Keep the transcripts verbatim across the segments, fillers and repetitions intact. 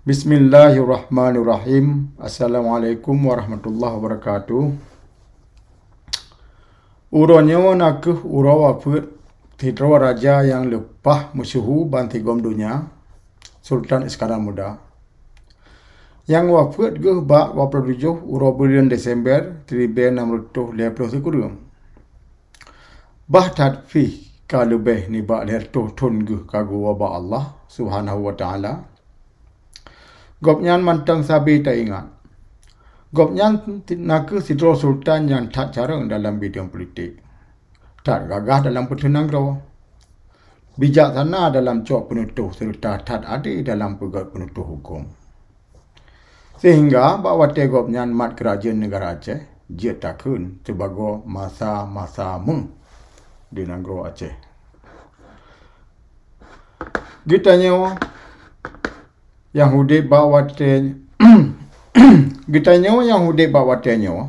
Bismillahirrahmanirrahim. Assalamualaikum warahmatullahi wabarakatuh. Uroe nyoe na kheueh uroe wafeuet sidroe raja nyang leupah meusyeuhu bansigom donya, Sultan Iskandar Muda, nyang wafeuet geuh bak dua puluh tujoh uroe buleuen Desember siribée nam reutôh lhée ploh sikureueng. Bah that pih ka leubeh nibak lhée reutôh thon geuh ka geuwoe bak Allah Subhanahu wa Taala. Gobnyan mantong sabe taingat. Gobnyan na kheueh sidroe sultan nyang that carông dalam bidang politik, that gagah dalam peuteun nanggroe, bijaksana dalam cok peunutoh, seureuta that adé dalam peugét peunutoh huköm. Seuhingga bak watée gobnyan mat keurajeuen neugara Aceh jeuet takheun sibagoe masa-masa méuh di nanggroe Aceh. Geutanyoe nyang udeb bak watée geutanyoe nyang udeb bak watée nyoe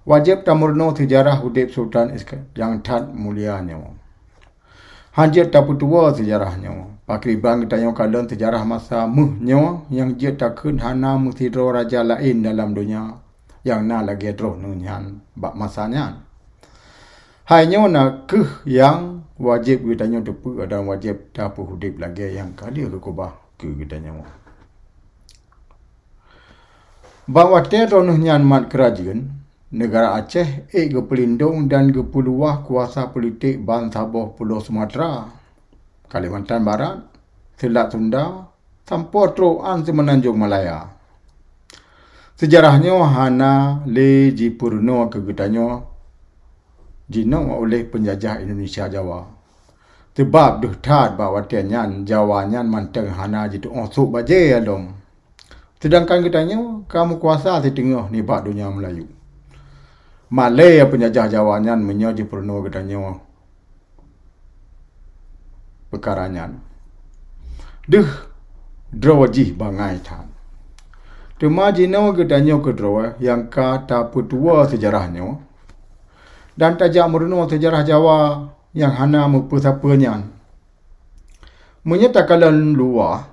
wajéb tameurunoe seujarah udeb Sultan Iska-, nyang that mulia nyoe. Hanjeuet tapeutuwoe seujarah nyoe. Pakriban geutanyoe kalon seujarah masa méuh nyoe nyang jeuet takheun hana meusidroe raja laén dalam donya nyang na lagée droeneuh nyan bak masa nyan. Hai nyoe na kheueh nyang wajéb geutanyoe teupeue dan wajéb tapeuudeb lagée nyang ka lheueh geukeubah keu geutanyoe. Bak watée droeneuh nyan mat keurajeuen, neugara Aceh ék geupeulindong dan geupeuluwah kuasa politik ban saboh pulo Sumatera, Kalimantan Barat, Seulat Sunda, sampoe trok án Seumeunanjong Malaya. Seujarah nyoe hana lé jipeurunoe keu geutanyoe jinoe uléh peunjajah Indonesia Jawa. Sabab deuh that bak watée nyan Jawa nyan mantong hana jitu'oh sôk bajée lom. Seudangkan geutanyoe ka meukuasa siteungoh nibak donya Meulayu. Malée peunjajah Jawa nyan meunyoe jipeurunoe geutanyoe peukara nyan. Deuh droe jih bangai that. Teuma jinoe geutanyoe keudroe nyang ka tapeutuwoe seujarah nyoe dan tajak meurunoe seujarah Jawa nyang hana meupeusapeue nyan. Meunyoe takalon luwah,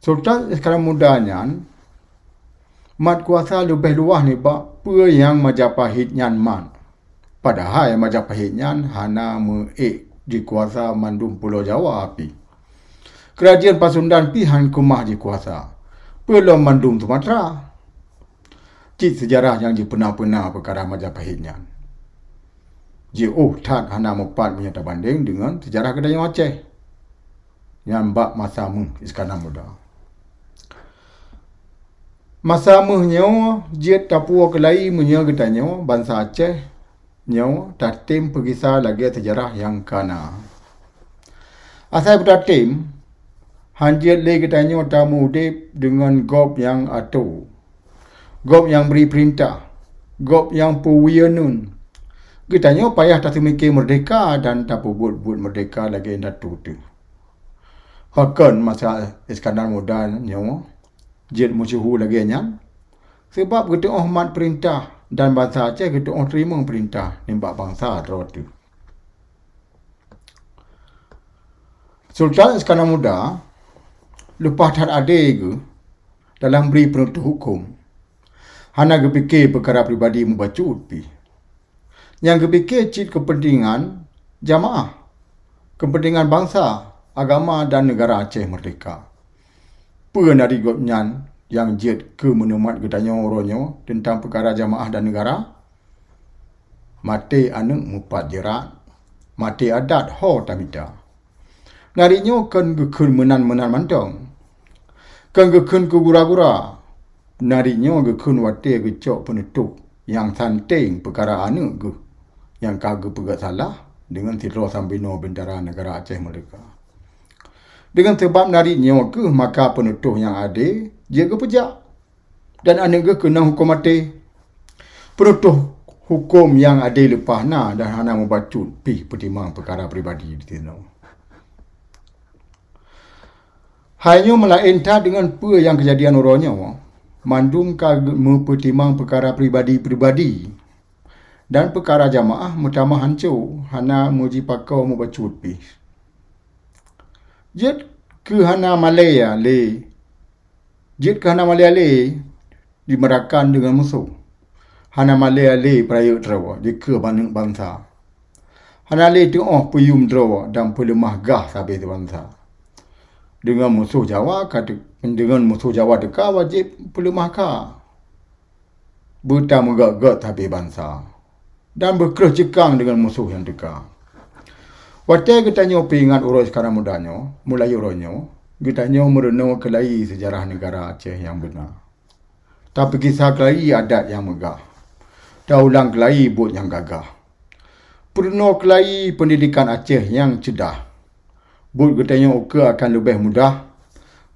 Sultan Iskandar Muda nyan mat kuasa leubeh luwah nibak peue nyang Majapahit nyan mat. Padahai Majapahit nyan hana meu-ék jikuasa mandum Pulo Jawa pih. Keurajeuen Pasundan pih han keumah jikuasa, peue lom mandum Sumatera. Cit seujarah nyang jipeuna-peuna peukara Majapahit nyan. Jiôh that hana meupat meunyoe tabandeng deungon seujarah geutanyoe Aceh nyan bak masa méuh Iskandar Muda. Masa méuh nyoe jeuet tapuwoe keulayi meunyoe geutanyoe bansa Aceh nyoe tatem peugisa lagée seujarah nyang ka na. Asai beutatem, hanjeuet lé geutanyoe tameuudeb deungon gob nyang atoe, gob nyang bri peurintah, gob nyang peuwieue nun. Geutanyoe payah taseumike meurdehka dan tapeubuet buet meurdehka lagée indatu teuh. Pakon masa Iskandar Muda nyoe jeuet meusyeuhu lagée nyan? Sabab geutu'oh mat peurintah dan bansa Aceh geutu'oh teurimong peurintah nibak bansa droe teuh. Sultan Iskandar Muda leupah that adé geuh dalam bri peunutoh huköm. Hana geupike peukara pribadi mubacut pih. Nyang geupike cit keupeuntengan jamaah, keupeuntengan bansa, agama dan neugara Aceh meurdehka. Peue nari gobnyan nyang jeuet keu meuneumat geutanyoe uroe nyoe teuntang peukara jamaah dan neugara? Maté aneuëk mupat jeurat, maté adat ho tamita. Nari nyoe kon geukheun meunan-meunan mantong. Kon geukheun keu gura-gura. Nari nyoe geukheun watée geucok peunutoh nyang santeng peukara aneuëk geuh nyang ka geupeugét salah deungon sidroe sambinoe bintara neugara Aceh Meurdehka. Deungon sabab nari nyoe keuh maka peunutoh nyang adé jeuet geupeujak. Dan aneuëk geuh keunong huköm maté. Peunutoh huköm nyang adé leupah na dan hana mubacut pih peutimang peukara pribadi disinoe. Hai nyoe meulaén that deungon peue nyang keujadian uroe nyoe, mandum ka meupeutimang peukara pribadi-pribadi, dan peukara jamaah meutamah hanco hana meujipakoe mubacut pih. Jeuet keu hana malée lé Jeuet keu hana malée alée jimeurakan deungon musoh. Hana malée alée peurayeuk droe jikeue baneuek bansa. Hana lé teuoh peuyuem droe dan peuleumah gah sabe bansa. Deungon musoh Jawa ka teu-, deungon musoh Jawa teuka wajéb peuleumah ka. Beutameugot-got sabe bansa dan beukreueh ceukang deungon musoh nyang teuka. Watée geutanyoe peuingat uroe Iskandar Muda nyoe, mulai uroe nyoe, geutanyoe meurunoe keulayi seujarah neugara Aceh nyang beuna. Tapeukisah keulayi adat nyang meugah. Taulang keulayi buet nyang gagah. Peurunoe keulayi peundidikan Aceh nyang ceudah. Buet geutanyoe ukeue akan leubeh mudah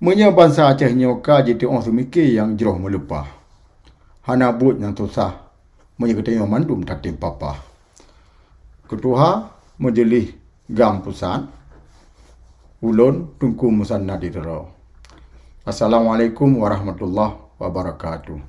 meunyoe bansa Aceh nyoe ka jiteuoh seumike nyang jroh meuleupah. Hana buet nyang susah meunyoe geutanyoe mandum tatem papah. Keutuha Majeulih GAM Pusat, ulôn Teungku Musanna Ditoro. Assalamualaikum warahmatullahi wabarakatuh.